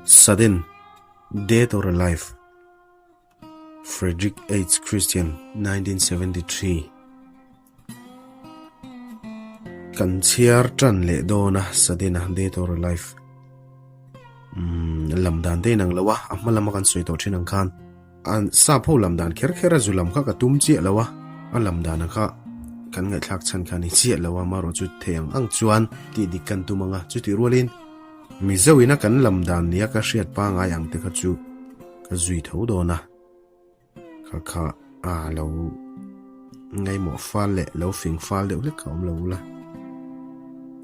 Sudden Dead or Alive Frederick H. Christian 1973 Kan chhiar tan leh dawn a Sudden a Dead or Alive Lam dan te inang lo a, a hma lama kan sawi tawh thin ang khan An sap ho lam dan kher kher a zu lam kha ka tum chiah lo a, a lam dan ang kha kan ngaihthlak chhan kha a ni chiah lo a, amaherawh chu thei ang ang chuan tih dik kan tum ang a, chutih rualin Mizo ina kan lam dan nia ka hriat pangai ang te kha chu ka zui tho dawn a, kha kha a lo ngaimawh fal leh lo fing fal deuh hlek kha awm lo ula,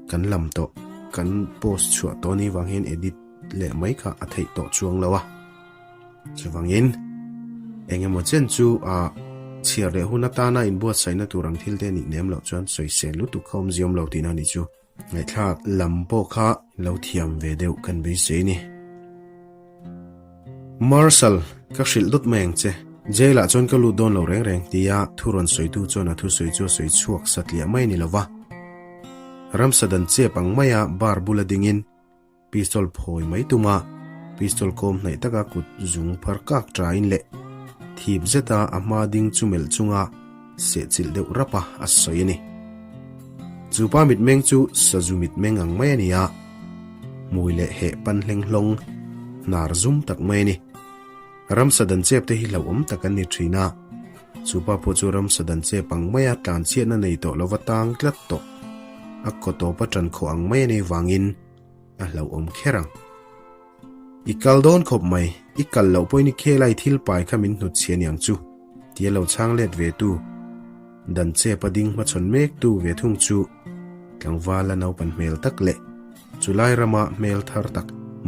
kan lam tawh kan post chhuah tawh ni vang hian edit leh mai kha a theih tawh chuang lo a. Chuvangin, eng emaw chen chu a chhiar leh hun atana inbuatsaihna tur ang thil te nih nem loh chuan sawisel lutuk kha awmziawm lo tihna a nih chu. Ngaihthlak lam pawh kha lo thiam ve deuh kan beisei ni. Marshal, ka hrilh dawt mai ang che. Jail ah chuan ka lut dawn lo reng reng tia thu rawn sawitu chuan a thusawi chu a sawi chhuak satliah mai a ni lova. Ramsa dan chep ang maia bar bula dingin, Pistol phawi mai tuma pistol kawm hnaih taka kut zung phar kak tain leh thip zeta a hma ding chu melh chunga sehchilh deuh rap a a sawi a ni. Chu pa mitmeng chu sazu mitmeng ang mai a ni a, hmui leh heh pan hleng hlawng hnar zum tak mai a ni. Ramsa dan chep te hi hlauhawm tak an ni thin a, chu pa pawh chu ramsa dan chep ang maia tlanchhiatna nei tawh lova tang tlat tawh a kaw tawpa tan khawh ang mai a nih vangin a hlauhawm kher ang. I kal dawn khawp mai, i kal loh pawhin i khelai thil pai kha min hnut chhia niang chu, tia lo chhang let ve tu, dan chep a ding hmachhawn mek tu ve thung chu tlangval a naupan hmel tak leh Chulai rama hmel thar tak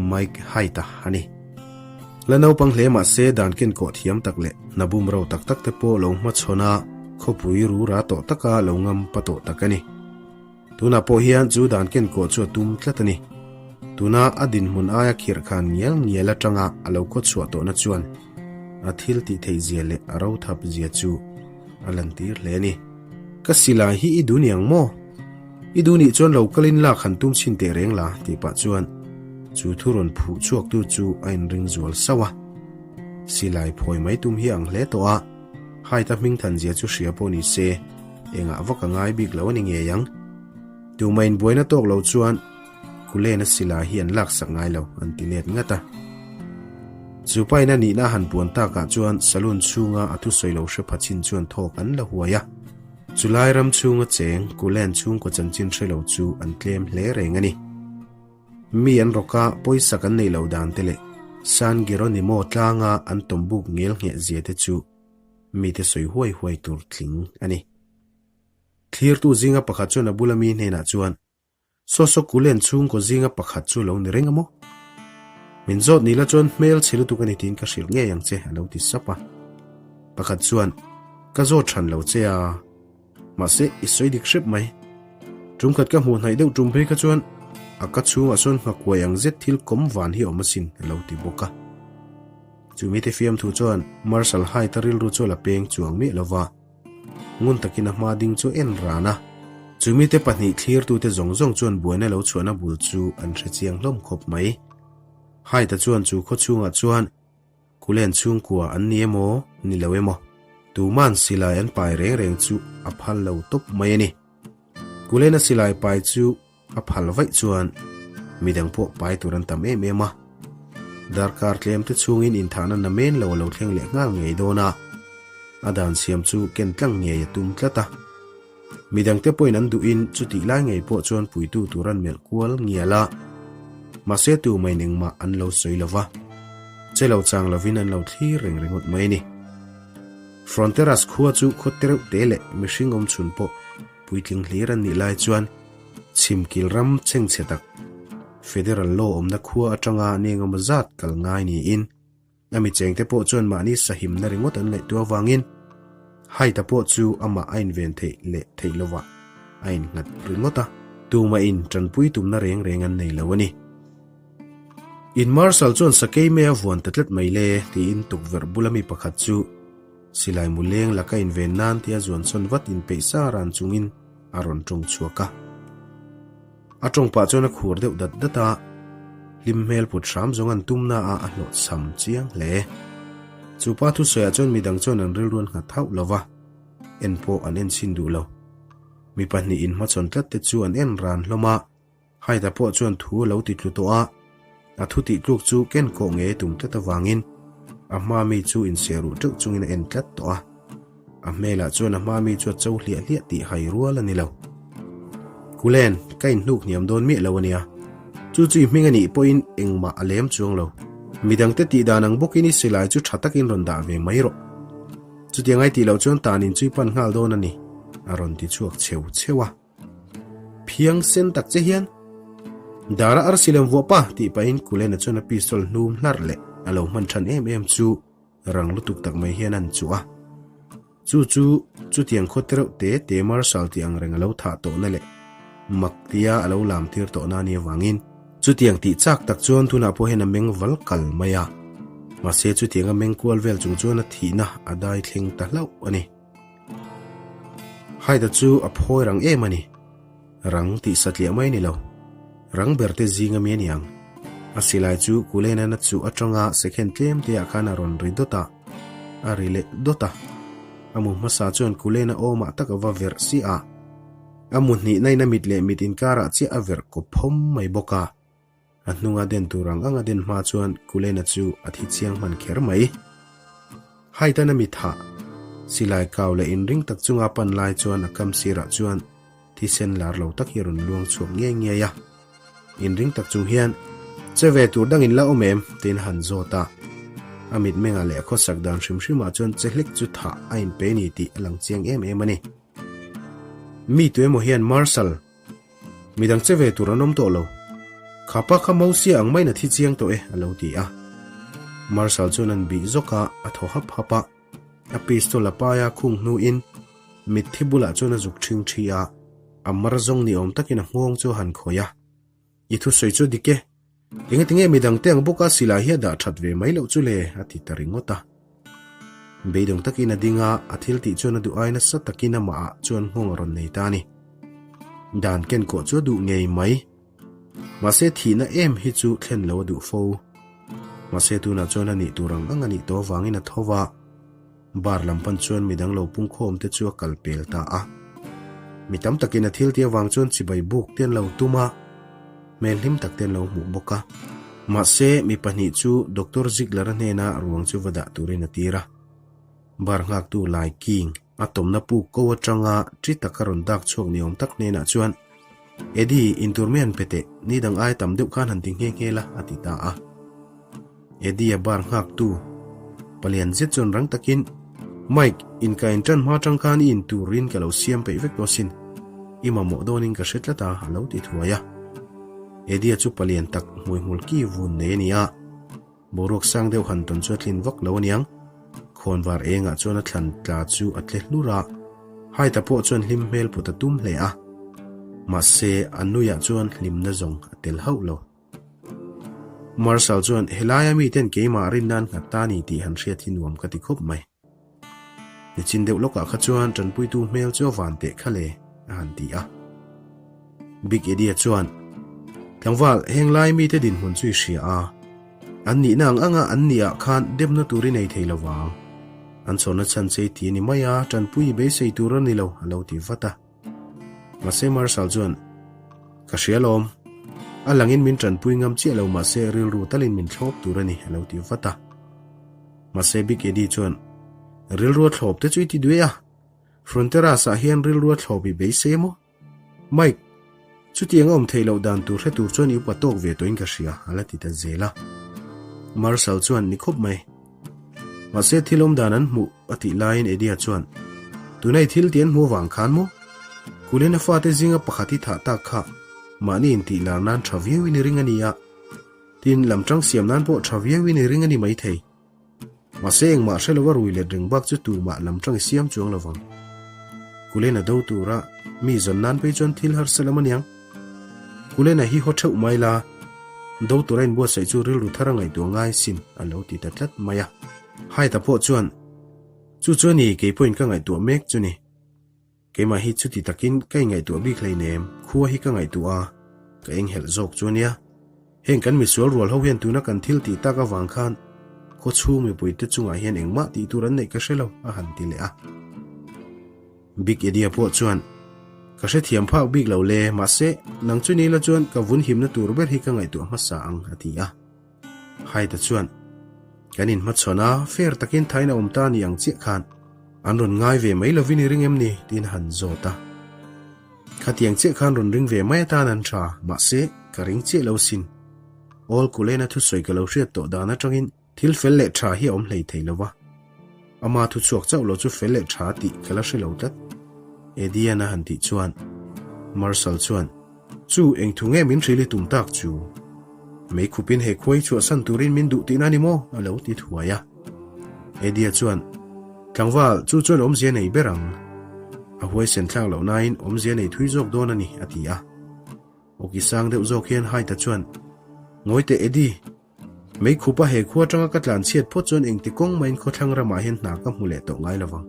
Mike Hyde-a a ni. La naupang hle mah se dan ken kawh thiam tak leh hna bum ro tak tak te pawh lo hmachhawn a, khawpui rura tawh taka lo ngam pa tawh tak a ni. Tunah pawh hian chu dan ken kawh chu a tum tlat a ni. Tuna a dinhmun aia khirh khan ngial ngial atanga a lo khawchhuah tawhna chuan a thil tih theih zia leh a ro thap zia chu a lantir hle a ni. Ka silai hi i duh niang maw? I duh nih chuan lo kalin lak han tum chhin teh reng la tih pah chuan chu thu rawn phuh chhuaktu chu a inring zual sauh a. Silai phawi mai tum hi a ang hle tawh a, Hyde-a hming than zia chu hria pawh ni se engah vak a ngai bik lo a ni ngei ang. Tumah inbuaina tawk lo chuan Cullen-a silai hi an laksak ngai lo an ti let ngat a. Chu pain a nihna a han puan takah chuan saloon chhunga a thusawi lo hre pha chin chuan thawk an la huai a. Chulai ram chhunga cheng Cullen chhungkaw chanchin hre lo chu an tlem hle reng a ni. Mi an rawk a, pawisa kan neih loh dan te leh San Geronimo tlanga an tawmbuk ngel ngheh zia te chu mite sawi huai huai tur tling a ni. Thlirtu zinga pakhat chuan a bula mi hnenah chuan, Saw saw Cullen chhungkaw zinga pakhat chu lo ni reng a maw? Min zawt ni la chuan hmel chhe lutuk a ni tiin ka hrilh ngei ang che a lo ti sap a. Pakhat chuan, Ka zawt hran lo che a, mahse i sawi dik hrep mai. Tum khat ka hmuh hnaih deuh tum phei kha chuan a ka chhungah sawn nghakuai ang zet thil kawm van hi a awm asin a lo ti bawk a. Chumi te fiamthu chuan Marshal Hyde-a rilru chu a la peng chuang miah lo va. Ngun takin a hma ding chu en ran a, chumite pahnih thlirtute zawng zawng chuan buaina lo chhuahna bul chu an hre chiang hlawm khawp mai. Hyde-a chuan chu khaw chhungah chuan Cullen chhungkua an ni emaw ni lo emaw, tuman silai an pai reng reng chu a phal lo tawp mai a ni. Cullen-a silai pai chu A phal vaih chuan midang pawh pai tur an tam em em a, darkar tlem te chhungin inthahna namen lo a lo thleng leh nghal ngei dawn a, a dan siam chu ken tlang ngei a tum tlat a. Midang te pawhin an duhin chutih lai ngei pawh chuan puitu tur an melh kual ngial a, mahse tu main engmah an lo sawi lo va, che lo chang lovin an lo thlir reng ringawt mai a ni. Fronteras khua chu khaw tereuh te leh mihring awmchhun pawh Puitling hlir an nih lai chuan chhimkil ram chhengchhe tak Federal Law awmna khua atanga nengemaw zat kal ngai niin a mi chengte pawh chuan mahni sahimna ringawt an ngaihtuah avangin Hyde-a pawh chu amah a inven theih leh theih lovah a innghat ringawt a, tumahin tanpui tumna reng reng an nei lo a ni. In Marshal chuan sakei mei a vuan ta tlat mai le tiin tukverh bula mi pakhat chu Silai mu leng laka inven nan tia zuan sawn vat inpeih sa ran chungin a rawn tawng chhuak a. A tawng pah chuan a khur deuh dat dat a. Hlim hmel put hram zawng an tum na a a hlawhchham chiang hle. Chu pa thusawiah chuan midang chuan an rilru an nghat hauh lo va, en pawh an en chhin duh lo. Mi pahnihin hmachhawn tlat te chu an en ran hlawm a, Haida pawh chuan thu a lo ti tlu tawh a, a thu tih tluk chu ken kawh ngei a tum tlat avangin a hma mi chu insiah ruh teuh chungin a en tlat tawh a. A hmelah chuan a hma mi chu a cho hliah hliah tih hai rual a ni lo. Kulen, ka inhnuk hniam dawn miah lo a nia. Chu chu i hming a nih pawhin engmah a lem chuang lo. Midangte tih dan ang bawkin i silai chu tha takin rawn dah ve mai rawh. Chutiang ai tih loh chuan tan in chu i pan nghal dawn a ni, a rawn ti chhuak cheu cheu a. Phiang sen tak che hian Dara arsi lem vuah pa tih pahin Kulena chuan a pistol hnum hlarh leh a lo hman than em em chu rang lutuk tak mai hian an chuh a. Chu chu chutiang khaw tereuh te te Marshal tih ang reng a lo thah tawhna leh mak tia a lo lam tir tawhna a nih avangin chutiang tih chak tak chuan tunah pawh hian a meng val kal mai a. Mahse chutiang a meng kual vel chung chuan a thihna a dai thleng ta hlauh a ni. Haida chu a phawi rang em a ni. Rang tih satliah mai ni lo. Rang ber te zing ami a ni ang. A silai chu Kulena na chu atanga second tlem te ah khan a rawn ri dawt a, a ri leh dawt a. A mu hmasa chuan Kulena awmah tak a va verh si a. A mu hnihna in a mit leh mit inkarah chiah a verh kawp phawm mai bawk a. A hnunga den tur ang anga den hma chuan Kulena chu a thi chiang hman kher mai. Haitana mi thah, silai kau leh inring tak chunga pan lai chuan a kam sirah chuan thisen lar lo tak hi a rawn luang chhuak ngiai ngiai a. Inring tak chung hian, Che ve tur dangin la awm em? tiin a han zawt a. A mitmengah leh a khawsak dan hrim hrimah chuan che hlek chu thah a inpe ni tih a lang chiang em em a ni. Mi tuemaw hian Marshal, Midang che ve tur an awm tawh lo. Kha pa kha Mosia ang maiin a thi chiang tawh e, a lo ti a. Marshal chuan an bih zawk a, a thaw hap hap a. A pistol a paia khung hnuin mitthi bulah chuan a zuk ṭhing ṭhi a, a mar zawng ni awm takin a nghawng chu a han khawih a. I thusawi chu dik e. Engati nge midang te ang bawka silai hi a dah that ve mai loh chu le? a ti ta ringawt a. Beidawng takin a ding a, a thil tih chuan a duh ai nasa takin amahah chuan nghawng a rawn nei ta a ni. Dan ken kawh chu a duh ngei mai. Mahse thihna em hi chu thlen lo a duh fo. Mahse tunah chuan a nih tur ang ang a nih tawh avangin a tho va. Bar lam pan chuan midang lo pungkhawm te chu a kal pel ta a. Mi tam takin a thil tih avang chuan chibai buk te an lo tum a, hmel hlim tak te an lo hmuh bawk a. Mahse, mi pahnih chu Doctor Ziegler-a hnena ruang chu va dah turin a tir a. Bar nghaktu Lai King, a tawmna puk ko atanga ṭi taka rawn dak chhuak ni awm tak hnenah chuan, Eddie, intur mai han pe teh, ni dang ai tam deuh khan han ti nghe nghe la, a ti ta a. Eddie-a bar nghaktu palian zet chuan rang takin, Mike, in ka inṭan hma aṭang khan i inturin ka lo siam peih vek tawh asin. I mamawh dawnin ka hre tlat a, a lo ti thuai a. Eddie-a chu palian tak hmuihmul ki vun nei a ni a. Boruak sang deuh han tawn chu a tlin vak lo aniang. Khawnvar engah chuan a thlan tla chu a tle hlur a, Haita pawh chuan hlim hmel put a tum hle a. Mahse, a nuiah chuan hlimna zawng a tel hauh lo. Marshal chuan, Helaia miten keimah rin nan nghat ta ni tih han hriat hi nuam ka ti khawp mai. Nichin deuh lawkah kha chuan tanpuitu hmel chu a van teh kha le, a han ti a. Big Eddie-a chuan, Tlangval, heng lai mite dinhmun chu i hria a. An nihna ang anga an nihah khan demna tur i nei thei lo vang. An chhawrna chhan che i ti a ni mai a, tanpui i beisei tur a ni lo, a lo ti vat a. Mahse Marshal chuan, Ka hria lawm. A langin min tanpui ngam chiah lo mahse rilru talin min thlawp tur a ni, a lo ti vat a. Mahse Big Eddie chuan, Rilrua thlawp te chu i ti duai a, Fronteras ah hian rilrua thlawp i beisei maw? Mike, chutiang a awm theih loh dan tur hre tur chuan i upa tawk ve tawhin ka hria, a la ti ta zel a. Marshal chuan, Ni khawp mai. Mahse thil awm dan an hmuh a tih laiin Eddie-a chuan, Tuna i thil tih an hmuh avang khan maw? Kulena fate zinga pakhat i thah tak kha mahni intih lar nan tha viauin i ring a ni a. Tin, lam tang siam nan pawh tha viauin i ring a ni maithei. Mahse engmah hre lova rui let reng bak chu tumah lam tang i siam chuang lo vang. Kulena do tura mi zawn nan phei chuan thil harsa lam aniang. Kulena hi haw theuh mai la, do tura inbuatsaih chu rilru thar a ngaihtuah ngai sin a lo ti ta tlat mai a. Haita pawh chuan, Chu chu a ni, kei pawhin ka ngaihtuah mek chu ni. Keimah hi chuti takin ka ingaihtuah bik hleinem, khua hi ka ngaihtuah a, ka enghelh zawk chu ania. Heng kan misual rual ho hian tuna kan thil tih tak avang khan khaw chhung mipuite chungah hian engmah tih tur an neih ka hre lo, a han ti leh a. Big Eddie-a pawh chuan, Ka hrethiam phak bik lo le, mahse, nang chu ni la chuan ka vun himna tur ber hi ka ngaihtuah hmasa ang, a ti a. Hyde-a chuan, Kan inhmachhawn a, fair takin thain a awm ta ni ang chiah khan an rawn ngai ve mai lovin i ring em ni? tiin a han zawt a. Khatiang chiah khan rawn ring ve mai atan an tha, mahse, ka ring chiah lo sin. Awl Kulena thusawi ka lo hriat tawh dan atangin thil fel leh tha hi a awm hlei thei lo va. Ama thuchhuak chauh lo chu fel leh tha tih ka la hre lo tlat. Edian a han tih chuan Marshal chuan, Chu, eng thu nge min hril i tum tak chu? Mei khupin he khuai chhuahsan turin min duh tihna a ni maw? a lo ti thuai a. Eddie chuan, Tlangval, chu chuan awmzia nei ber ang. A huaisen thlak loh nain awmzia nei thui zawk dawn a ni, a ti a. Awki sang deuh zawk hian Hyde-a chuan, Ngawi teh Eddie, mei khupa he khua atanga ka tlan chhiat phawt chuan engti kawng mahin khawthlang ramah hian hna ka hmu leh tawh ngai lovang.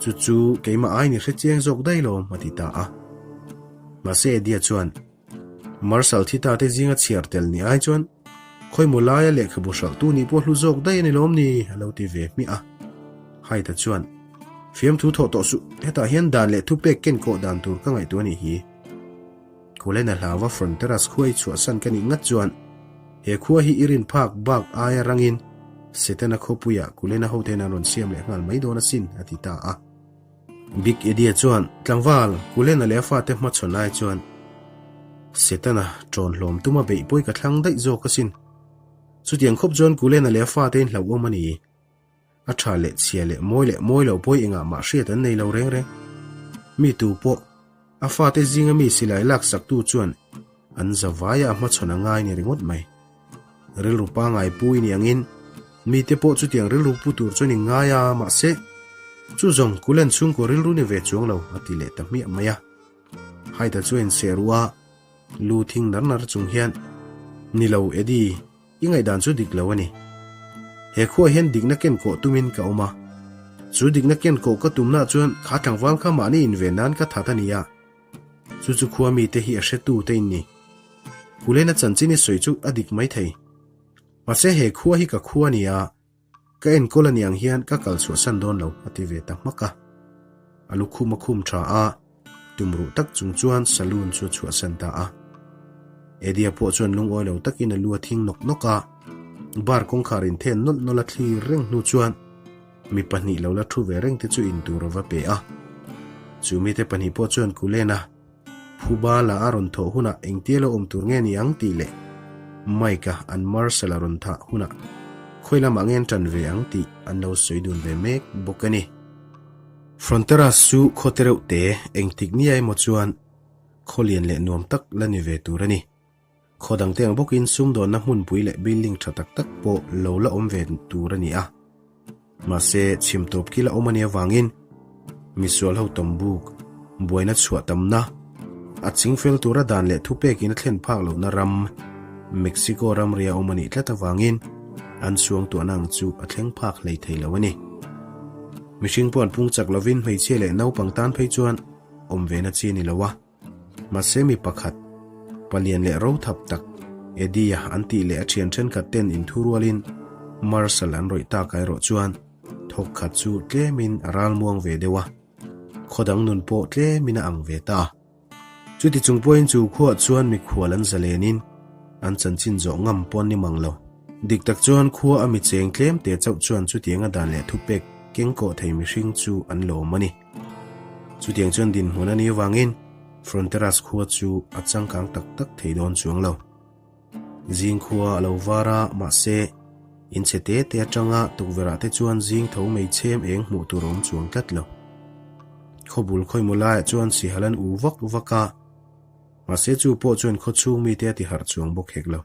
Chu chu keimah aiin i hre chiang zawk daih lawm, a ti ta a. Mahse Eddie-a chuan, Marshal thi ta te zinga chhiar tel ni ai chuan khawimaw laia lehkhabu hralhtu nih pawh hlu zawk daih a ni lawm ni? a lo ti ve hmiah a. Hyde-a chuan, Fiamthu thawh tawh suh, hetah hian dan leh thupek ken kawh dan tur ka ngaihtuah a nih hi. Cullen-a hlauva Fronteras khua i chhuahsan ka nih ngat chuan he khua hi i rin phak bak aia rangin Setana khawpuiah Cullen-a hoten an rawn siam leh nghal mai dawn asin, a ti ta a. Big Eddie chuan tlangval Cullen-a leh a fate hmachhawn lai chuan Setana ṭawn hlawm tuma beih pawi ka thlang daih zawk asin. Chutiang khawp chuan Cullen-a leh a fate in hlauhawm a ni. A ṭha leh chhia leh mawi leh mawi lo pawi engah mah hriat an nei lo reng reng. Mi tu pawh a fate zinga mi silai laksaktu chuan an zavaia a hmachhawn a ngai ni ringawt mai. Rilru pangai pu i nih angin mite pawh chutiang rilru pu tur chuan i ngai a, mahse, chu zawng Cullen chhungkaw rilru ni ve chuang lo, a ti leh ta hmiah mai a. Hyde-a chu a inseh ruh a, lu thing nar nar chung hian, Ni lo, Eddie, i ngaihdan chu dik lo a ni. He khuaah hian dikna ken kawh tumin ka awm a. Chu dikna ken kawh ka tumnaah chuan kha tlangval kha mahni inven nan ka that a ni a. Chu chu khua mite hi a hretu te in ni. Kulena chanchin i sawi chu a dik mai thei. Mahse he khua hi ka khua a ni a, ka enkawl a ni ang hian ka kal chhuahsan dawn lo a ti ve ta hmak a. A lukhum a khum tha a, tumruh tak chung chuan saloon chu a chhuahsan ta a. Eddie-a pawh chuan lungawi lo takin a lu a thing nawk nawk a, bar kawngkhar inthen nawlh nawlh a thlir reng hnu chuan Mi pahnih lo la thu ve reng te chu in tur a va pe a. Chu mite pahnih pawh chuan Cullen-a phuba la a rawn thawh hunah engtia lo awm tur nge ni ang tih leh Mike-a an Marshal a rawn thah hunah khawi lamah nge an tan ve ang tih an lo sawi dun ve mek bawk a ni. Fronteras chu khaw te reuh te engtik nia emaw chuan khaw lian leh nuam tak la ni ve tur a ni. Khaw dangte ang bawkin sumdawnna hmunpui leh building tha tak tak pawh lo la awm ve tur a ni a. Mahse, chhim tawp kil a awm a nih avangin misual ho tawm buk, buaina chhuah tamna, a chingfel tura dan leh thupekin a thlen phak lohna ram, Mexico ramria awm a nih tlat avangin an suangtuahna ang chu a thleng phak hlei thei lo a ni. Mihring pawh an pung chak lovin hmeichhia leh naupang tan phei chuan awm ve na chi a ni lo a. Mahse mi pakhat, palian leh ro thap tak, Eddie-a an tih leh a thian thenkhat ten inthu rualin Marshal an rawih tak erawh chuan thawk khat chu tlemin a ralmuang ve deuh a, khaw dang nun pawh tlemin a ang ve ta. Chuti chung pawhin chu khuaah chuan mikhual an zalenin an chanchin zawh ngam pawh an ni mang lo. Dik tak chuan khua a mi cheng tlem te chauh chuan chutianga dan leh thupek keng kawh thei mihring chu an lawm a ni. Chutiang chuan dinhmun a nih avangin Fronteras khua chu a changkang tak tak thei dawn chuang lo. Zing khua a lo var a, mahse, inchhe te te atanga tukverh ah te chuan zing tho mei chhem eng hmuh tur a awm chuang tlat lo. Khawbul khawimaw laiah chuan sihal an u vak vak a, mahse chu pawh chuan khawchhung mite a ti harh chuang bawk hek lo.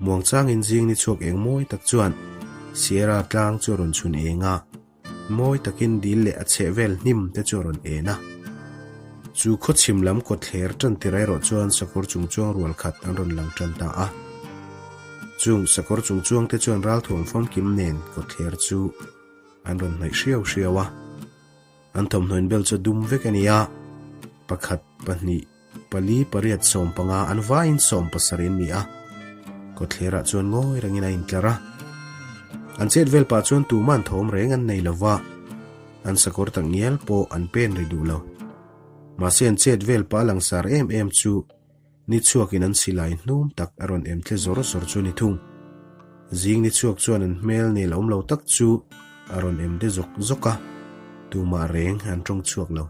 Muangchangin zing ni chhuak eng mawi tak chuan Sierra tlang chu a rawn chhun eng a, mawi takin dil leh a chheh vel hnim te chu a rawn en a. Chu khaw chhim lam kawtthler tan tir erawh chuan sakawr chung chuang rual khat an rawn lang tan ta a. Chung sakawr chung chuang te chuan ralthuam famkim nen kawtthler chu an rawn hnaih hriau hriau a. An thawmhnaw inbel chu a dum vek a ni a, pakhat, pahnih. pali, pariat, 15, an vaiin 70 an ni a. Kawtthlerah chuan ngawi rengin a intlar a. An chet vel pah chuan tuman thawm reng an nei lo va, an sakawr tak ngial pawh an pen ri duh lo. Mahse an chet vel pah langsar em em chu ni chhuakin an silai hnum tak a rawn em tle zawr zawr chu a ni thung. Zing ni chhuak chuan an hmel nel awm lo tak chu a rawn em de zawk zawk a, tumah reng an tawng chhuak lo.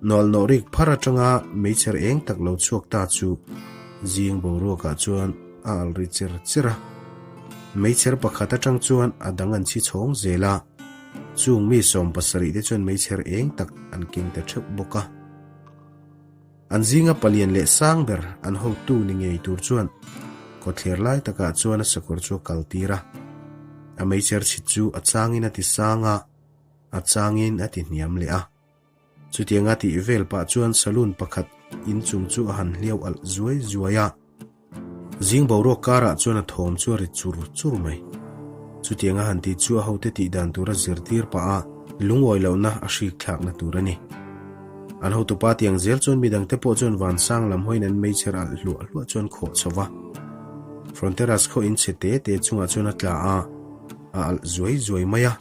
Nawlhnawh rik phar atanga meichher eng tak lo chhuak ta chu zing boruakah chuan a alh ri cher cher a. Meichher pakhat atang chuan a dang an chhi chhawng zel a, chung mi 70 te chuan meichher eng tak an keng ta theuh bawk a. An zinga palian leh sang ber an hotu ni ngei tur chuan kawtthler lai takah chuan a sakawr chu a kal tir a. A meichher chhit chu a changin a ti sang a, a changin a ti hniam leh a. Chutianga tih vel pah chuan saloon pakhat inchung chu a han hliau alh zuai zuai a. Zing boruak karah chuan a thawm chu a ri chur chur mai. Chutianga han tih chu a hote tih dan tur a zirtir pah a, lungawi lohna a hrik thlakna tur a ni. An hotupa tiang zel chuan midangte pawh chuan vansang lam hawiin an meichher alh hluah hluah chuan khawh chho va. Fronteras khaw inchhe te te chungah chuan a tla a, a alh zuai zuai mai a.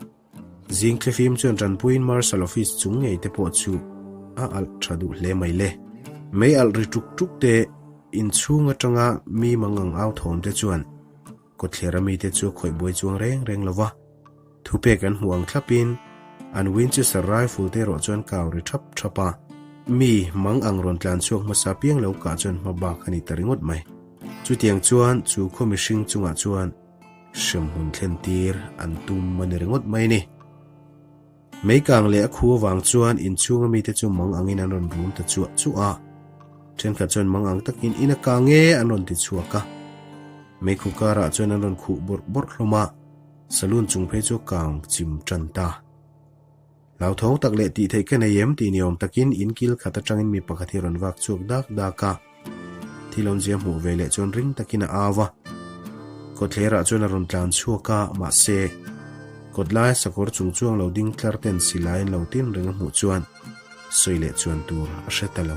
Zing thlifim chuan tanpuiin Marshal Office chung ngei te pawh chu a alh tha duh hle mai le. Mei alh ri tuk tuk te, inchhung atanga mi mangang au thawm te chuan kawtthler a mite chu a khawih buai chuang reng reng lo va. Thupek an hmuh ang thlapin an Winchester rifle te erawh chuan kau ri thap thap a. Mi mangang rawn tlan chhuak hmasa piang lo kah chuan hma bak a ni ta ringawt mai. Chutiang chuan chu khaw mihring chungah chuan Hremhmun thlen tir an tum a ni ringawt mai a ni. Mei kang leh a khu avang chuan inchhunga mite chu mang angin an rawn rum ta chuah chuah a. Thenkhat chuan mang ang takin in a kang e an rawn ti chhuak a. Mei khu karah chuan an rawn khuh bawrh bawrh hlawm a, saloon chung phei chu a kang chim tan ta. Hlauthawng tak leh tih theih ka nei em tih ni awm takin in kil khat atangin mi pakhat hi rawn vak chhuak dak dak a. Thil awmzia hmuh ve leh chuan ring takin a au a. Kawtthlerah chuan a rawn tlan chhuak a, mahse, kawt laia sakawr chung chuang lo ding tlar ten silai an lo tin reng a hmuh chuan sawi leh chuan tur a hre ta lo.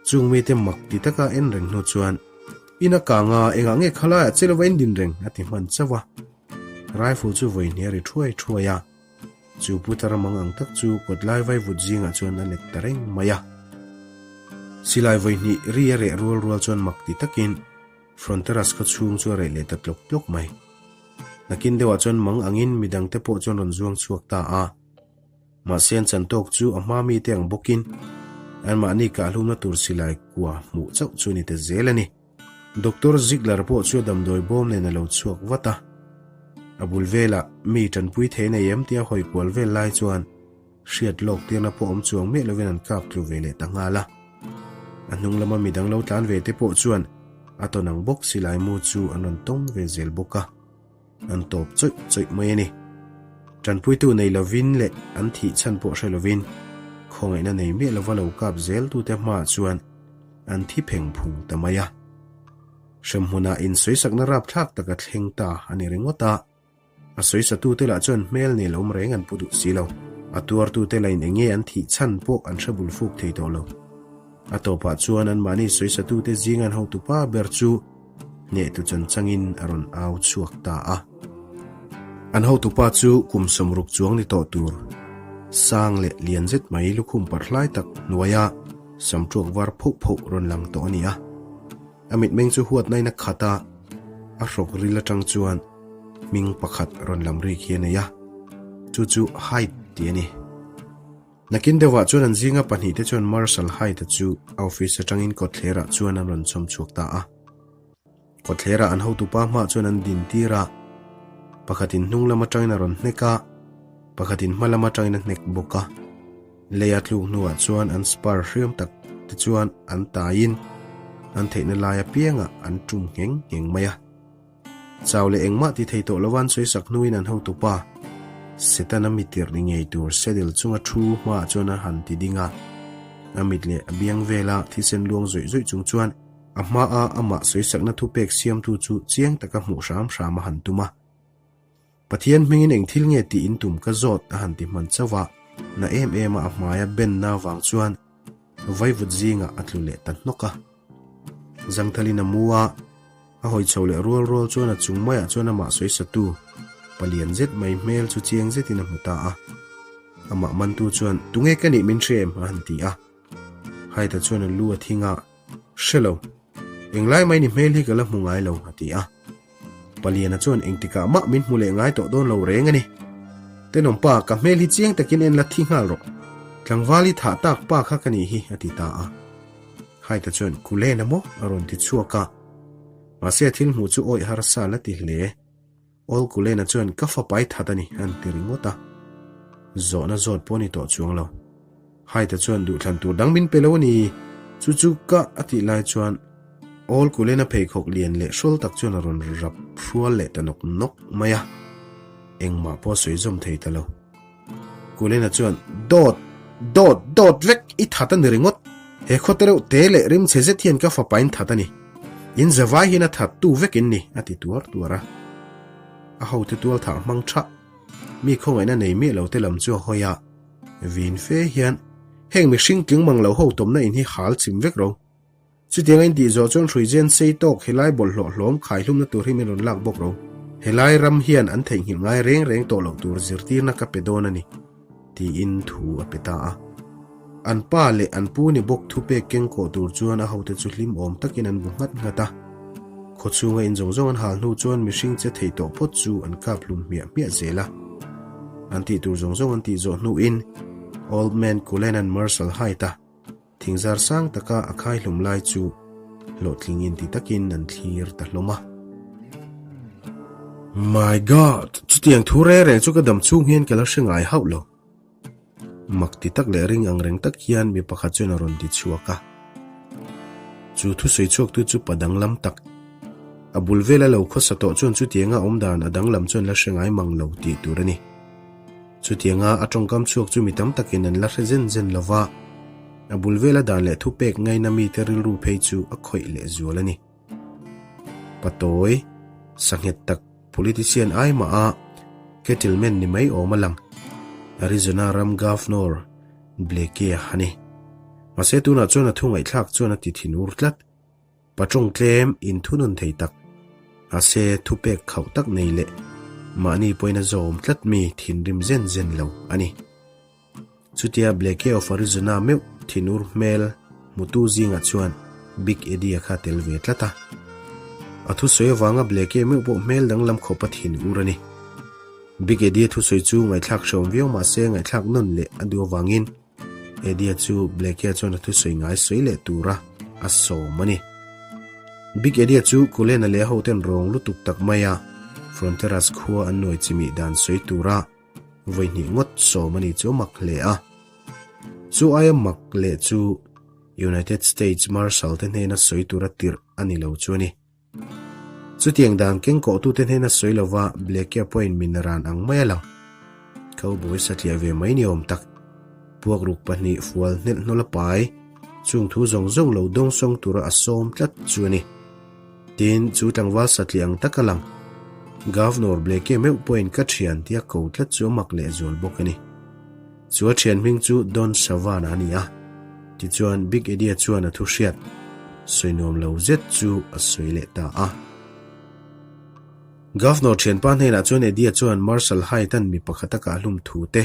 Chung mite mak ti taka en reng hnu chuan, In a kang a, engah nge khalaiah che lova in din reng? a ti hman chauh a. Rifle chu vawi hnial ri thuai thuai a. Chu putar mang ang tak chu kawt lai vaivut zingah chuan a let ta reng mai a. Silai vawihnih ri a reh rual rual chuan mak ti takin Fronteras khaw chhung chu a reh leh ta tlawk tlawk mai. Nakin deuhah chuan mang angin midangte pawh chuan rawn zuang chhuak ta a. Mahse an chan tawk chu a hma mite ang bawkin anmahni kahhlumna tur silai kua hmuh chauh chu a ni ta zel a ni. Doctor Ziegler pawh chu a damdawi bawm nen a lo chhuak vat a. A bul velah mi tanpui thei nei em tia hawi kual vel lai chuan hriat lawk tirna pawh awm chuang miah lovin an kap tlu ve leh ta nghal a. A hnung lama midang lo tlan ve te pawh chuan a tawn ang bawk silai mu chu an rawn tawng ve zel bawk a. An tawp chawih chawih mai a ni. Tanpuitu nei lovin leh an thih chhan pawh hre lovin khawngaihna nei miah lova lo kap zel tute hmaah chuan an thi pheng phung ta mai a. Hremhmunah insawisakna rapthlak tak a thleng ta a ni ringawt a. A sawisatute lah chuan hmel nel awm reng an pu duh si lo. A tuartute lain eng nge an thih chhan pawh an hre bul fuk thei tawh lo. A tawpah chuan anmahni sawisatute zinga an hotupa ber chu hnehtu chanchangin a rawn au chhuak ta a. An hotupa chu kum 60 chuang ni tawh tur sang leh lian zet mai lukhum parhlai tak hnuaia samṭuak var phoh phoh rawn lang tawh a ni a. A mitmeng chu huatnain a khat a, a hrawk ril atang chuan hming pakhat rawn lam rik hi a nei a, chu chu Hyde tih a ni. Nakin deuhah chuan an zinga pahnihte chuan Marshal Hyde-a chu a office atangin kawtthlerah chuan an rawn chawm chhuak ta a. Kawtthlerah an hotupa hmaah chuan an din tir a, pakhatin hnung lam atangin a rawn hnek a, pakhatin hma lam atangin a hnek bawk a. Leia tluk hnuah chuan an spur hriam tak te chuan an taiin an theihna lai apiangah an tum ngheng ngheng mai a. Chau leh engmah ti thei tawh lova an sawisak hnuin an hotupa Setana mitirh ni ngei tur saddle chunga thu hmaah chuan a han ti ding a. A mit leh a biang vela thisen luang zawih zawih chung chuan a hmaa amah sawisakna thupek siamtu chu chiang taka hmuh hram hram a han tum a. Pathian hmingin eng thil nge tih in tum ka zawt a han ti hman chauh a, na em em a a hmaia benna vang chuan. Vaivut zingah a tlu leh ta hnawk a. Zangthalin a mu a, a hawi chho leh rual rual chuan a chung maiah chuan amah sawisatu palian zet mai hmel chu chiang zetin a hmu ta a. Amah mantu chuan, Tunge ka nih min hre em? a han ti a. Haita chuan a lu a thing a, Hre lo. Englai mai ni hmel hi ka la hmu ngai lo, a ti a. Paliana chuan engtikah mah min hmu leh ngai tawh dawn lo reng a ni. Tenawmpa, ka hmel hi chiang takin en la thi nghal rawh. Tlangval i thah tak pa kha ka nih hi, a ti ta a. Haita chuan, Kulena maw? a rawn ti chhuak a. Mahse a thil hmuh chu awih harsa la ti hle. Awl Kulena chuan, Ka fapa i that a ni, a ti ringawt a. Zawhna zawt pawh a ni tawh chuang lo. Haita chuan duhthlan tur dang min pe lo a ni, chu chu ka a tih lai chuan Awl Kulena pheikhawk lian leh hrawl tak chuan a rawn rap hrual leh ta nawk nawk mai a, engmah pawh a sawi zawm thei ta lo. Kulena chuan, Dawt! Dawt! Dawt vek! I that a ni ringawt! He khaw te reuh te leh rimchhe zet hian ka fapain that a ni. In zavai hian a that tu vek in ni, a ti tuar tuar a. A hote tualthah hmang thah, mi khawngaihna nei miah lo te lam chu a hawi a. Vin fe hian, Heng mihring tling mang lo ho tawmna in hi hal chim vek ro. Chutiang a intih zawh chuan hruizen sei tawk helai bawlhhlawh hlawm khaihlumna tur hi min rawn lak bawk ro. Helai ram hian an theihnghilh ngai reng reng tawh loh tur zirtirna ka pe dawn a ni, tiin thu a pe ta a. An pa leh an pu ni bawk thupek keng kawh tur chuan a hote chu hlim awm takin an bu nghat nghat a. Khawchhunga in zawng zawng an hal hnu chuan mihring che thei tawh phawt chu an kap hlum hmiah hmiah zel a. An tih tur zawng zawng an tih zawh hnuin Old Man Cullen-a'n Marshal Hyde-a thingzar sang taka a khai hlum lai chu hlawhtling inti takin an thlir ta hlawm a. My God! Chutiang thu reng reng chu ka dam chhung hian ka la hre ngai hauh lo. Mak ti tak leh ring ang reng tak hian mi pakhat chuan a rawn ti chhuak a. Chu thusawi chhuaktu chu pa danglam tak, a bul vela lo khawsa tawh chuan chutianga awm dan a danglam chuan la hre ngai mang lo tih tur a ni. Chutianga a tawngkam chhuak chu mi tam takin an la hre zen zen lo va, a bul vela dan leh thupek ngaina mite rilru phei chu a khawih leh zual a ni. Patawi, sanghet tak politician ai mah a cattleman ni mai awm a lang. Arizona ram Governor Blakey-a a ni. Mahse tunah chuan a thu ngaihthlak chuan a ti thinur tlat. Patawng tlem inthunun thei tak, mahse thupek khauh tak nei leh mahni pawhin a zawm tlat mi thinrim zen zen lo a ni. Chutia Blake of Arizona meuh thinur hmel hmutu zingah chuan Big Eddie-a kha tel ve tlat a. A thusawi avanga Blake meuh pawh hmel danglam khawpa thinur a ni. Big Eddie-a thusawi chu ngaihthlak hreawm viau mah se ngaihthlak nawn leh a duh avangin Eddie-a chu Blake-a chuan a thusawi ngai sawi leh tura a sawm a ni. Big Eddie-a chu Cullen-a leh a hoten rawng lutuk tak maia Fronteras khua an nuai chimih dan sawi tura Vawi hnih ngawt sawm a ni chu a mak hle a. Chu aia mak leh chu United States Marshal te hnena sawi tura tirh a ni lo chu a ni. Chutiang dan kengkawhtute hnena sawi lova Blakea pawhin min ran ang mai a lang. Cowboy satliah ve mai ni awm tak. Puakruk pahnih fual hnelh hnawla pai chung thu zawng zawng lo dawngsawng tura a sawm tlat chu a ni. Tin, chu tlangval satliah ang taka lang, Governor Blake meuh pawhin ka thian tia ko tlat chu a mak lehzual bawk a ni. Chu a thian hming chu Don Savana a ni a, tichuan Big Eddie-a chuan a thu hriat sawi nuam lo zet chu a sawi leh ta a. Governor thianpa hnenah chuan Eddie-a chuan Marshal Hyde-a'n mi pakhat a kahhlum thu te,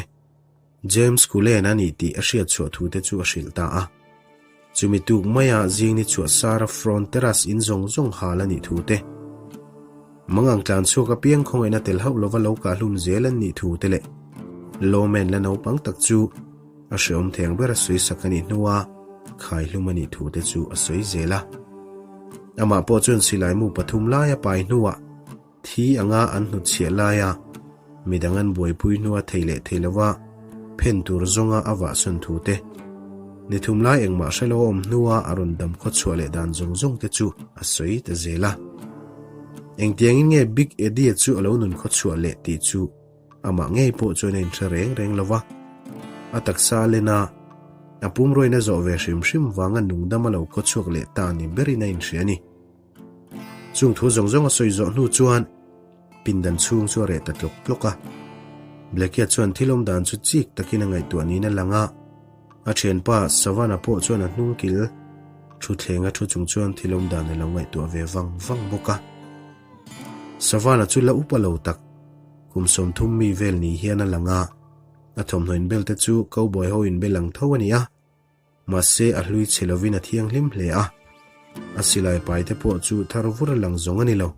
James Cullen a ni tih a hriat chhuah thu te chu a hrilh ta a. Chumi tuk maia zing ni chhuah sara front terrace in zawng zawng hal a nih thu te, mangang tlan chhuak apiang khawngaihna tel hauh lova lo kahhlum zel an nih thu te leh Lawman la naupang tak chu a hreawm theng ber a sawi sak a nih hnua khaihlum a nih thu te chu a sawi zel a. Amah pawh chuan silaimu pathum laia pai hnuah Thi anga an hnutchhiah laia midang an buaipui hnua thei leh thei lova phen tur zawnga a vahsawn thu te, ni thum lai engmah hre lo a awm hnua a rawn dam khawchhuah leh dan zawng zawng te chu a sawi ta zel a. Engtiangin nge Big Eddie-a chu a lo nun khawchhuah leh tih chu amah ngei pawh chuan a inhre reng reng lova, a taksa a len a, a pumruain a zawh ve hrim hrim vanga nungdam a lo khawchhuak leh ta ni berin a inhria a ni. Chung thu zawng zawng a sawi zawh hnu chuan pindan chhung chu a reh ta tlawk tlawk a. Blackie chuan thil awm dan chu chik takin a ngaihtuah niin a lang a. A thianpa Savannah pawh chuan a hnung kil thutthleng a thu chung chuan thil awm dan a lo ngaihtuah ve vang vang bawk a. Savannah chu la upa lo tak, kum 30 mi vel ni hian a lang a, a thawmhnaw inbel te chu cowboy ho inbel ang tho a ni a. Mahse a hlui chhe lovin a thianghlim hle a, a silai pai te pawh chu thar vur a lang zawng a ni lo.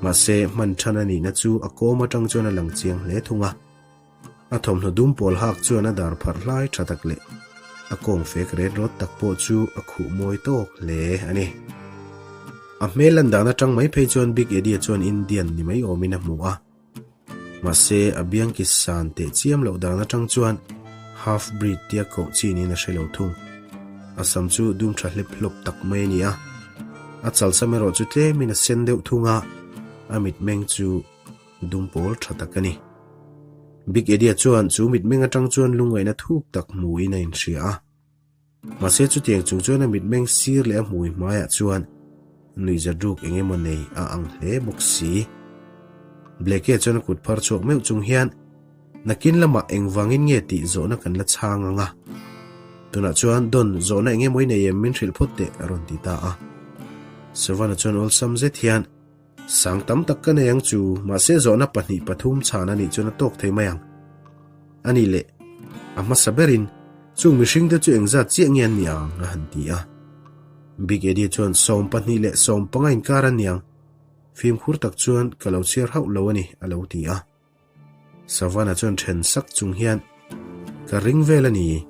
Mahse hman than a nihna chu a kawm atang chuan a lang chiang hle thung a. A thawmhnaw dum pawl hak chuan a dar pharh hlai tha tak leh a kawng fek ret rawt tak pawh chu a khuh mawi tawk hle a ni. A hmel lan dan atang mai phei chuan Big Eddie chuan Indian ni mai awmin a hmu a. Mahse, a biang ki san teh chiam loh dan atang chuan half breed tia koh chi niin a hre lo thung. A sam chu dum tha hlep hlawp tak mai a ni a. A chalsam erawh chu tlemin a sen deuh thung a, a mitmeng chu dum pawl tha tak a ni. Big Eddie-a chuan chu mitmeng atang chuan lungngaihna thuk tak hmuin a inhria a. Mahse chutiang chung chuan a mitmeng sir leh a hmui hmaiah chuan nuihzat ruk eng emaw nei a ang hle bawk si. Bleke chuan a kut phar chhuak meuh chung hian nakin lamah engvangin nge tih zawhna kan la chhang ang a. Tunah chuan Don zawhna eng emaw i nei em min hrilh phawt teh a rawn ti ta a. Savannah chuan awlsam zet hian Sang tam tak ka nei ang chu, mahse zawhna pahnih pathum chhan a nih chuan a tawk thei mai ang. A nih leh, a hmasa berin, chung mihringte chu engzat chiah nge an nih ang? a han ti a. Big Eddie chuan 12 leh 15 inkar an ni ang. Fimkhur tak chuan ka lo chhiar hauh lo a ni, a lo ti a. Savannah chuan then sak chung hian, Ka ring vel a ni.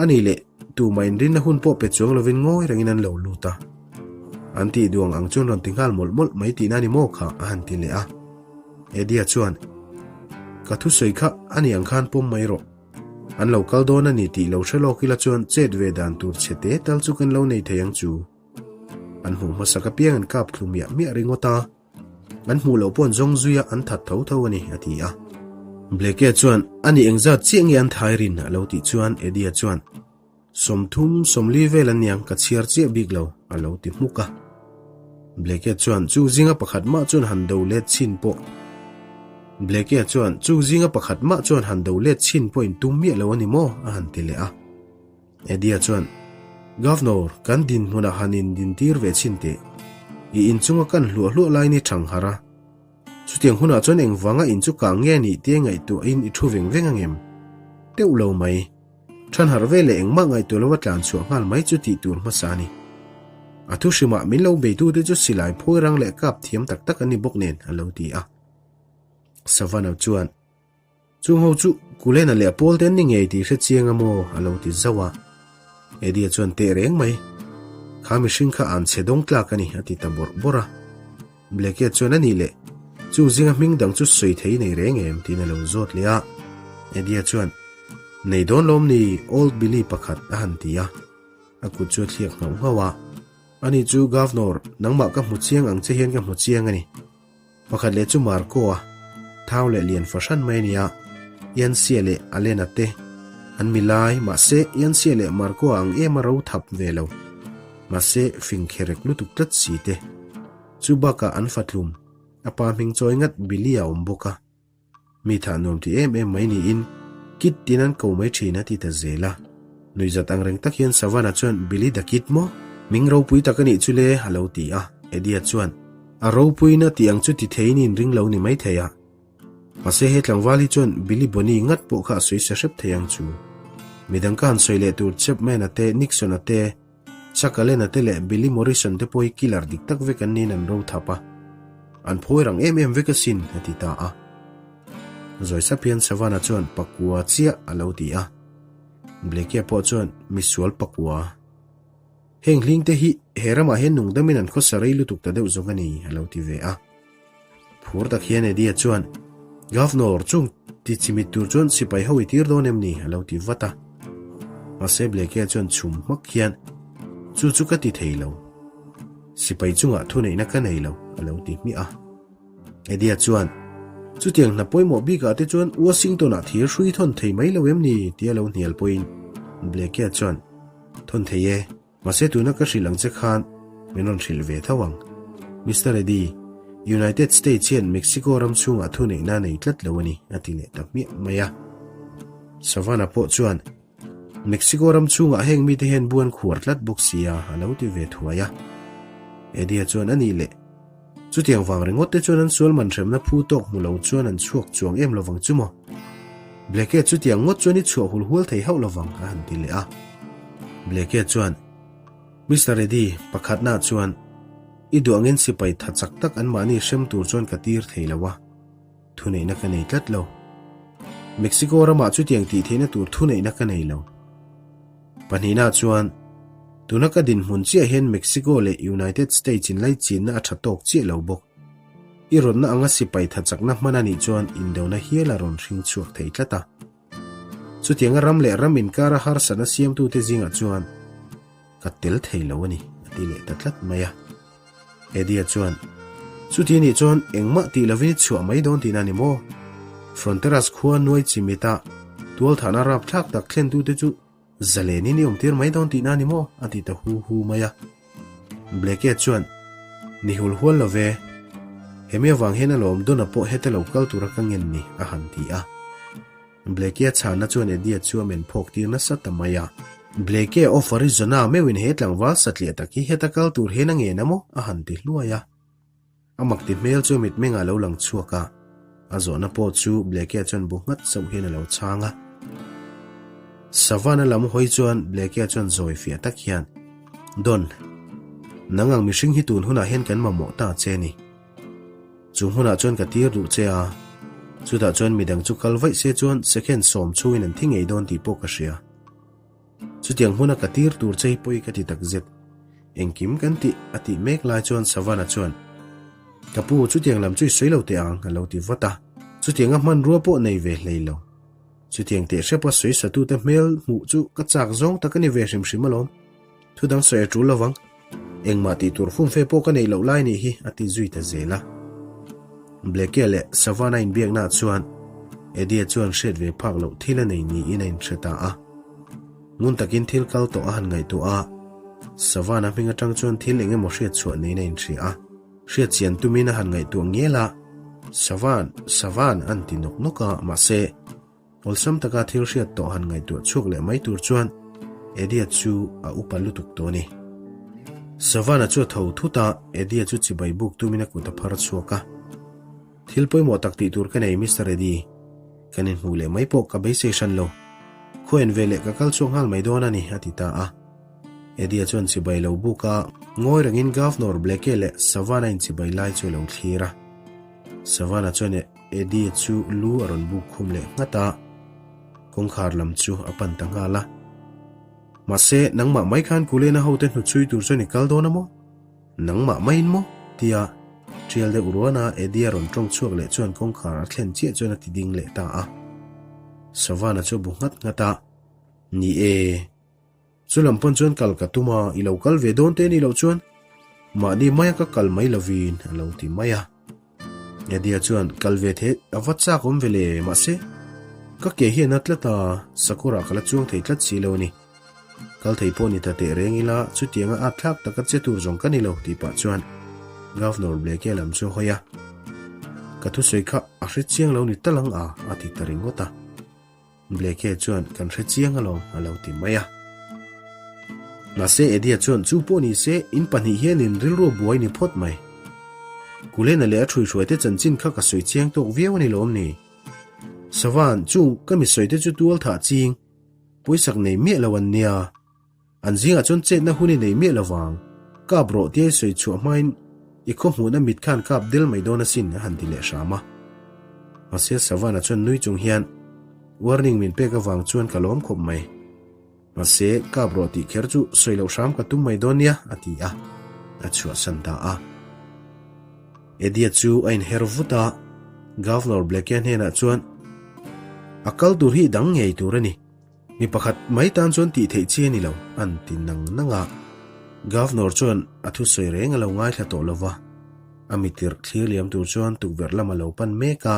A nih leh, tumah inrinna hun pawh pe chuang lovin ngawi rengin an lo lut a. An tih duang ang chuan rawn ti nghal mawlh mawlh mai tihna a ni maw kha? a han ti leh a. Eddie-a chuan, Ka thusawi kha a ni ang khan pawm mai rawh. An lo kal dawn a ni tih lo hre lawk ila chuan chet ve dan tur chhe te tal chu kan lo nei thei ang chu. An hmuh hmasak apiang an kap thlu miah miah ringawt a. An hmuh loh pawh an zawng zui a, an that tho tho a ni, a ti a. Bleke chuan, A ni engzat chiah nge an thai rin? a lo tih chuan Eddie-a chuan, 30, 40 vel an niang, ka chhiar chiah bik lo, a lo ti hmuk a. Bleke chuan, Chu zinga pakhat mah chuan han do let chhin pawh. Bleke chuan, Chu zinga pakhat mah chuan han do let chhin pawh in tum miah lo a ni maw? a han ti leh a. Eddie-a chuan, Governor, kan dinhmunah han indintir ve chhin teh. I inchunga kan hluah hluah lain i thang harh a. Chutiang hunah chuan engvanga in chu kang nge nih tia ngaihtuahin i thu veng veng angem? Teuh lo mai. Than harh ve leh engmah ngaihtuah lova tlan chhuah nghal mai chu tih tur hmasa a ni. A thu hrimah min lo beitute chu silai phawi rang leh kap thiam tak tak an ni bawk nen, a lo ti a. Savannah chuan, Chung ho chu Kulena leh a pawl te an ni ngei tih hre chiang a maw? a lo ti zauh a. Eddie-a chuan teh reng mai. Kha mihring kha an chhe dawng tlak a ni, a ti ta bawrh bawrh a. Bleke chuan a nih leh, Chung zinga hming dang chu sawi thei nei reng em? tiin a lo zawt leh a. Eddie-a chuan, Nei dawn lawm ni, Old Billy pakhat, a han ti a. A kut chu a thliak nghauh nghauh a. Ani chu Governor, nangmah ka hmu chiang ang che hian ka hmu chiang a ni. Pakhat leh chu Marco-a, thau leh lian fahran mai a ni a, Yancy-a leh Alena te an mi lai, mahse Yancy-a leh Marco-a ang em a ro thap ve lo, mahse fing kherek lutuk tlat si te. Chu bakah an fatlum, a pa hming chawi ngat Billy-a a awm bawk a. Mi thah nuam ti em em mai niin Kid tin an ko mai thin a ti ta zel a. Nuihzat ang reng tak hian Savannah chuan Billy the Kid maw? Hming ropui tak a nih chu le a lo ti a. Eddie-a chuan A ropuina tih ang chu ti theiin in ring lo ni mai thei a. Mahse he tlangval hi chuan Billy Bonny ngat pawh kha a sawi sa hrep thei ang chu. Midang ka han sawi leh tur Chapman-a te, Nixon-a te, Chuck Allen-a te leh Billy Morrison te pawh hi killer dik tak vek an niin an ro thap a. An phawi rang em em vek asin, a ti ta a. Zawi sap hian Savannah chuan pakua chiah a lo ti a. Blakea pawh chuan misual pakua. Heng hling te hi he ramah hian nungdamin an khawsa rei lutuk ta deuh zawk a ni, a lo ti ve a. Phur tak hian Eddie-a chuan, Governor, chung ti chimit tur chuan sipai ho i tir dawn em ni? a lo ti vat a. Mahse Blake-a chuan chhum hmak hian, Chu chu ka ti thei lo. Sipai chungah thuneihna ka nei lo, a lo ti hmiah a. Eddie-a chuan, Chutiang hna pawimawh bikah te chuan Washington-ah thir hrui thawn thei mai lo em ni? tia lo hnial pawhin Blake-a chuan, Thawn thei e. Mahse tuna ka hrilh ang che khan min rawn hrilh ve tho ang. Mister Eddie, United States hian Mexico ram chhungah thuneihna a nei tlat lo a ni, a ti leh ta hmiah mai a. Savannah pawh chuan. Mexico ram chhungah heng mite hian bu an khuar tlat bawk si a, a lo ti ve thuai a. Eddie-a chuan a nih leh. Chutiang vang ringawt te chuan an sual man hremna phu tawk hmu lo chuan an chhuak chuang em lovang chu maw? Bleke chutiang ngawt chuan i chhuah hul hual thei hauh lovang, a han ti leh a. Bleke chuan, Mister Eddie, pakhatna chuan, I duh angin sipai tha chak tak anmahni hrem tur chuan ka tir thei lo a, thuneihna ka nei tlat lo. Mexico ramah chutiang tih theihna tur thuneihna ka nei lo. Pahnihna chuan, tuna ka dinhmun chiah hian Mexico leh United States inlaichinna a tha tawk chiah lo bawk. I rawnna anga sipai tha chakna hman a nih chuan indona hial a rawn hring chhuak thei tlat a. Chutianga ram leh ram inkara harsatna siamtute zingah chuan ka tel thei lo a ni, a ti leh ta tlat mai a. Eddie-a chuan, Chuti nih chuan engmah tih lovin i chhuah mai dawn tihna a ni maw? Fronteras khua nuai chimita tualthahna rapthlak tak thlentute chu zalenin i awmtir mai dawn tihna a ni maw? a ti ta hu hu mai a. Bleke chuan, Ni hul hual lo ve. Hemi avang hian alawm Donna pawh heta lo kal tura ka ngen ni, a han ti a. Bleke-a chhanna chuan Eddie-a chu a men phawk tir nasa ta mai a. Bleke of Arizona meuhin he tlangval satliah tak hi heta kal tur hian a ngen a maw? a han ti hluai a. A mak ti hmel chu mitmengah a lo lang chhuak a, a zawhna pawh chu Bleke-a chuan bu nghat chauh hian a lo chhang a. Savannah lam hawi chuan Bleke-a chuan zawi fiah tak hian, Don, nang ang mihring hi tun hunah hian kan mamawh ta che ni. Chu hmunah chuan ka tir duh che a, chutah chuan midang chu kal vaih se chuan second sawm chhungin an thi ngei dawn tih pawh ka hria. Chutiang hmuna ka tir tur che hi pawi ka ti takzet. Engkim kan tih a tih mek lai chuan Savannah chuan, Ka pu, chutiang lam chu i sawi lo teh ang, a lo ti vat a. Chutianga hmanrua pawh nei ve hlei lo. Chutiang teh hrepa sawi satute hmel hmuh chu ka chak zawng tak a ni ve hrim hrim alawm. Thu dang sawi a tul lovang. Engmah tih tur fumfe pawh ka neih loh lai nih hi, a ti zui ta zel a. Bleke leh Savannah inbiaknaah chuan Eddie chuan hriat ve phak loh thil a nei niin a inhre ta a. Ngun takin thil kal tawh a han ngaihtuah a, Savannah hming atang chuan thil eng emaw hriat chhuah neiin a inhria a. Hriat chian tumin a han ngaihtuah ngial a, Savan, Savan an ti nawk nawk a, mahse, Awlsam taka thil hriat tawh han ngaihtuah chhuak leh mai tur chuan Eddie-a chu a upa lutuk tawh a ni. Savannah chu a tho thut a, Eddie-a chu chibai buk tumin a kut a phar chhuak a. Thil pawimawh tak tih tur ka nei Mister Eddie, kan inhmuh leh mai pawh ka beisei hran lo. Khaw en ve leh ka kal chhuak nghal mai dawn a ni, a ti ta a. Eddie-a chuan chibai lo buk a, ngawi rengin Governor Blake leh Savannah inchibai lai chu a lo thlir a. Savannah chuan Eddie chu lu a rawn buk khum leh nghat a, kawngkhar lam chu a pan ta nghal a. Mahse, nangmah mai khan Kulena hote hnuchhui tur chuan i kal dawn a maw? Nangmah maiin maw? tia ṭial deuh ruan a Eddie a rawn ṭawng chhuak leh chuan kawngkhar a thlen chiah chuan a ti ding leh ta a. Savannah chu a bu nghat nghat a, Ni e. Chu lam pawn chuan kal ka tum a, i lo kal ve dawn te ni loh chuan mahni maia ka kal mai lovin a lo ti mai a. Nadia chuan kal ve the a va chak awm ve le, mahse ka ke hian a tlat a, sakawrah ka la chuang thei tlat si lo a ni. Kal thei pawh ni ta teh reng ila, chutianga at thlak taka che tur zawng ka ni lo tih pah chuan Governor Blake lam chu a hawi a. Ka thusawi kha a hre chiang lo ni tal ang a, a ti ta ringawt a. Blake chuan kan hre chiang alawm a lo ti mai a. Mahse Eddie-a chuan chu pawh ni se in pahnih hianin rilru a buai ni phawt mai. Kulena leh a ṭhuihruaite chanchin kha ka sawi chiang tawk viau a ni lawm ni? Savan, chung ka mi sawite chu tual thah ching, pawisak nei miah lo an nia. An zingah chuan chetna hun i nei miah lovang, kap rawh tia i sawi chhuah hmain i khaw hmuhna mit khan kap del mai dawn asin a han ti leh hram a. Mahse Savannah chuan nui chung hian warning min pek avang chuan ka lawm khawp mai. Mahse kap rawh tih kher chu sawi loh hram ka tum mai dawn nia a ti a, a chhuahsan ta a. Eddie-a chu a inher vut a, Governor Blake-a hnenah chuan a kal tur hi i dang ngei tur a ni. Mi pakhat mai tan chuan tih theih chi a ni lo, an ti nang nang a. Governor chuan a thusawi reng a lo ngaithla tawh lo va, a mitirh thlir liam tur chuan tukverh lam a lo pan mek a.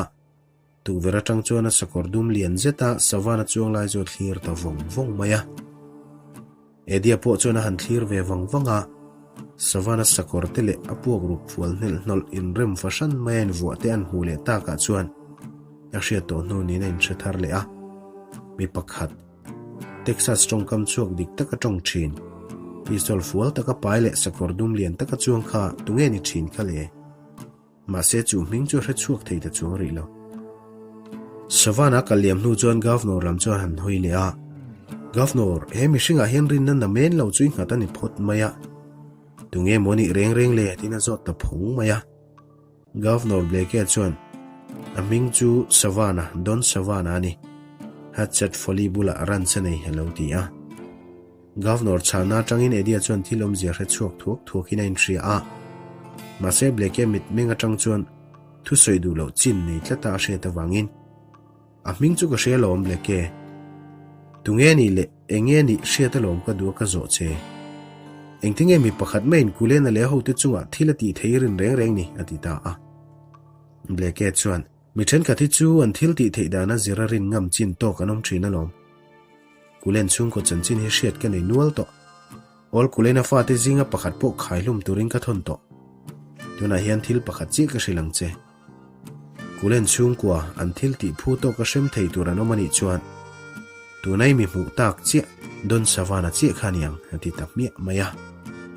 Tukverh atang chuan a sakawr dum lian zet a Savannah chuang lai chu a thlir ta vawng vawng mai a. Eddie-a pawh chuan a han thlir ve vang vang a, Savannah sakawr te leh a puak ruk fual hnelh hnawlh inrem fahran mai a invuah te an hmuh leh takah chuan a hriat tawh hnu niin a inhre thar leh a. Mi pakhat. Texas tawngkam chhuak dik taka tawng thin, pistol fual taka pai leh sakawr dum lian taka chuang kha tunge ni thin kha le? Mahse chu hming chu a hre chhuak thei ta chuang rih lo. Savannah kal liam hnu chuan Governor lam chu a han hawi leh a, Governor, he mihringah hian rinna namen lo chu i nghat a ni phawt mai a. Tunge maw nih reng reng le? tiin a zawt ta phawng mai a. Governor Blake-a chuan, A hming chu Savannah, Don Savannah a ni. Hatchet Folly bulah ranch a nei, a lo ti a. Governor chhana atangin Eddie-a chuan thil awmzia hre chhuak thuak thuakin a inhria a. Mahse Blake-a mitmeng atang chuan thusawi duh loh chin nei tlata a hriat avangin, A hming chu ka hria alawm Blake. Tunge nih leh enge nih hriat alawm ka duh a ka zawh che. Engtinge mi pakhat maiin Kulena leh a hote chungah thil a tih thei rin reng reng ni a ti ta a. Blake chuan, Mi thenkhat hi chu an thil tih theih dana zir a rin ngam chin tawk an awm thin alawm. Kulen chhungkaw chanchin hi hriat ka nei nual tawh. Awl Kulena fate zinga pakhat pawh khaihlum turin ka thawn tawh. Tunah hian thil pakhat chiah ka hrilh ang che. Kulen chhungkua an thil tih phu tawk a hrem thei tur an awm a nih chuan tunai mi hmuh tak chiah Don Savana chiah kha a ni ang a ti ta hmiah mai a.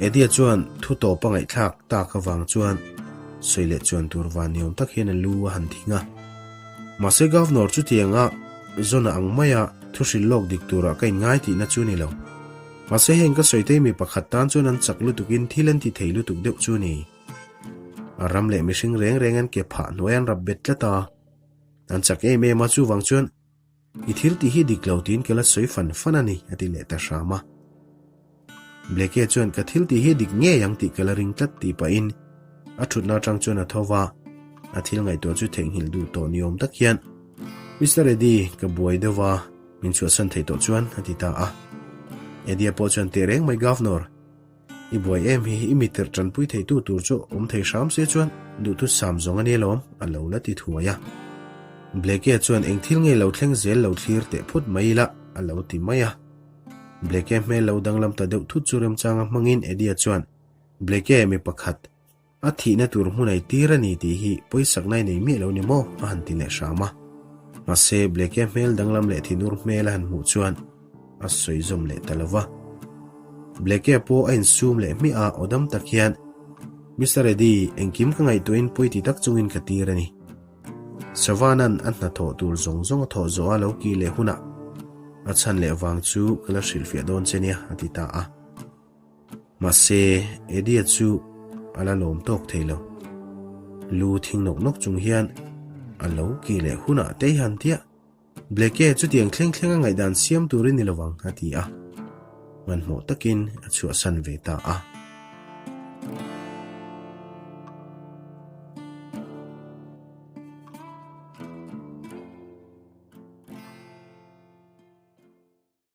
Eddie-a chuan thu tawp a ngaihthlak tak avang chuan sawi leh chuan tur van ni awm tak hian a lu a han thing a. Mahse Governor chutianga Zona ang maia thu hrilh lawk dik turah ka inngai tihna chu ni lo. Mahse heng ka sawi te mi pakhat tan chuan an chak lutukin thil an ti thei lutuk deuh chu ni. A ram leh mihring reng reng an ke phah hnuai an rap bet tlat a, an chak em em a, chuvang chuan i thil tih hi dik lo tiin ka la sawi fan fan a ni, a ti leh ta hram a. Bleke chuan ka thil tih hi dik ngei ang tih ka la ring tlat tih pahin a thutna atang chuan a tho va, a thil ngaihtuah chu theihnghilh duh tawh ni awm tak hian, Mister Eddie, ka buai deuh va, min chhuahsan thei tawh chuan, a ti ta a. Eddie-a pawh chuan teh reng mai Governor, I buai em hi i mitirh tanpui theitu tur chu awm thei hram se chuan duhthu sam zawng a ni alawm, a lo la ti thuai a. Bleke chuan eng thil nge lo thleng zel lo thlir teh phut mai ila, a lo ti mai a. Bleke hmel lo danglam ta deuh thut chu remchanga hmangin Eddie-a chuan, Bleke, mi pakhat, A thihna tur hmun ei tir a ni tih hi pawisakna i nei miah lo ni maw? a han ti leh hram a. Mahse, Bleke hmel danglam leh thinur hmel a han hmuh chuan a sawi zawm leh ta lo va. Bleke pawh a insum leh hmiah a, aw dam tak hian, Mister Eddie, engkim ka ngaihtuahin pawi ti tak chungin ka tir a ni. Savana'n a hnathawh tur zawng zawng a thawh zawh a lo kih leh hunah a chhan leh vang chu ka la hrilhfiah dawn che nia, a ti ta a. Mahse, Eddie-a chu a la lawm tawk thei lo. Lu thing nawk nawk chung hian a lo kih leh hunah te hian tiah, Bleke, chutiang thleng thleng a ngaihdan siam turin ni lovang, a ti a. Hmanhmawh takin a chhuahsan ve ta a.